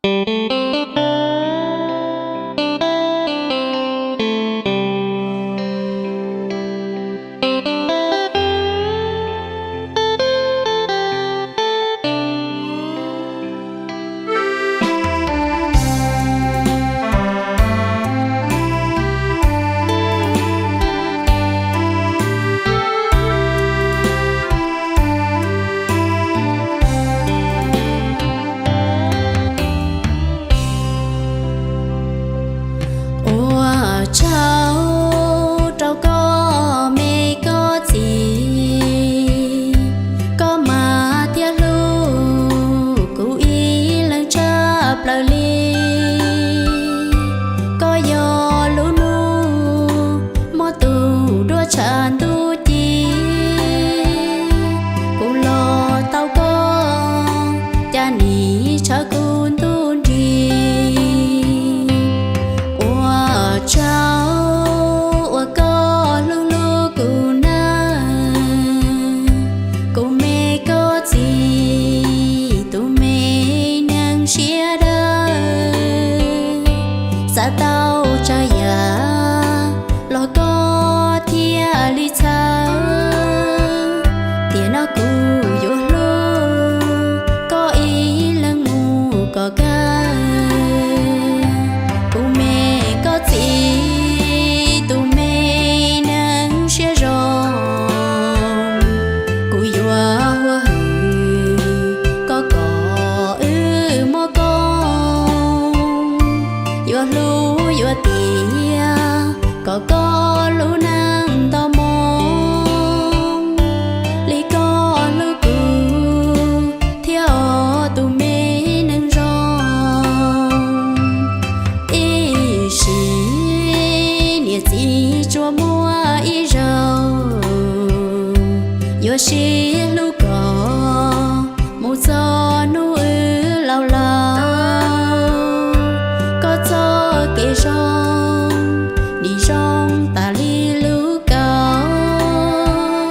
Ua tsaug rau koj me koj txiv, koj mas thiaj hlub kuv ib leeg tshaj plaws li. Koj yog lub hnub muaj tus duab tshav ntuj ci, kuv los tau koj, cas nim tshawb kuv ntuj nrig. Ua tsaug uas koj hlub hlub kuv nawb, kuv me koj txiv, tus me neeg siab dawb. Xav tau tsav yam los koj thiaj li txhawb, tiam no kuv yuav hlub koj ib leeg mus kom kawg. Kuv me koj txiv, tus me neeg siab zoo, kuv yuav ua hwm koj kom wb muaj koob, yuav hlub yuav tiav kom koj lub neej nto moo li koj hlub kuv thiab os tus me neeg zoo. Ib sim niam txiv tsuas muaj ib zaug, yuav sib hlub kom mus txog hnub wb laus laus. Koj txoj kev zoo nim zoo tas li lub kaum,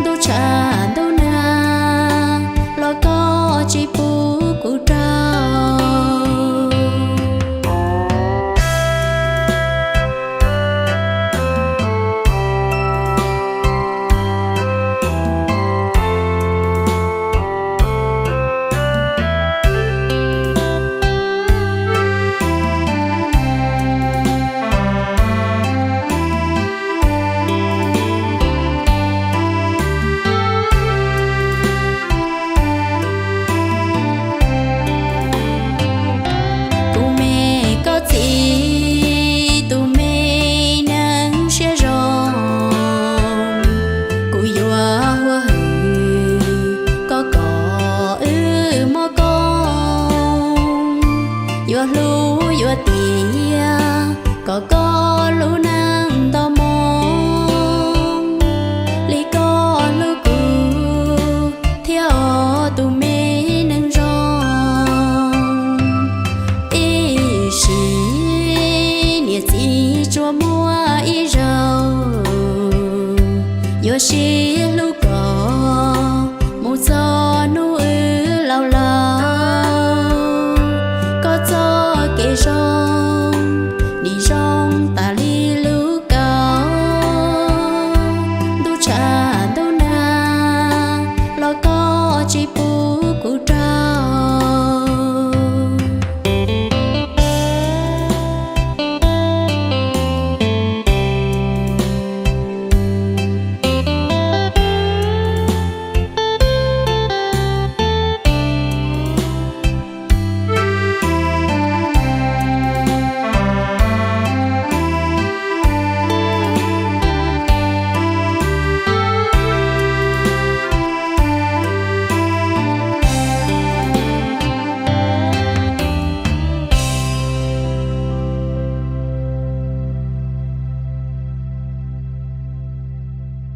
ntuj tshav ntuj nag los koj tsis pub kuv raug. Kuv me koj txiv, tus me neeg siab zoo, kuv yuav ua hwm koj kom wb muaj koob, yuav hlub yuav tiav kom koj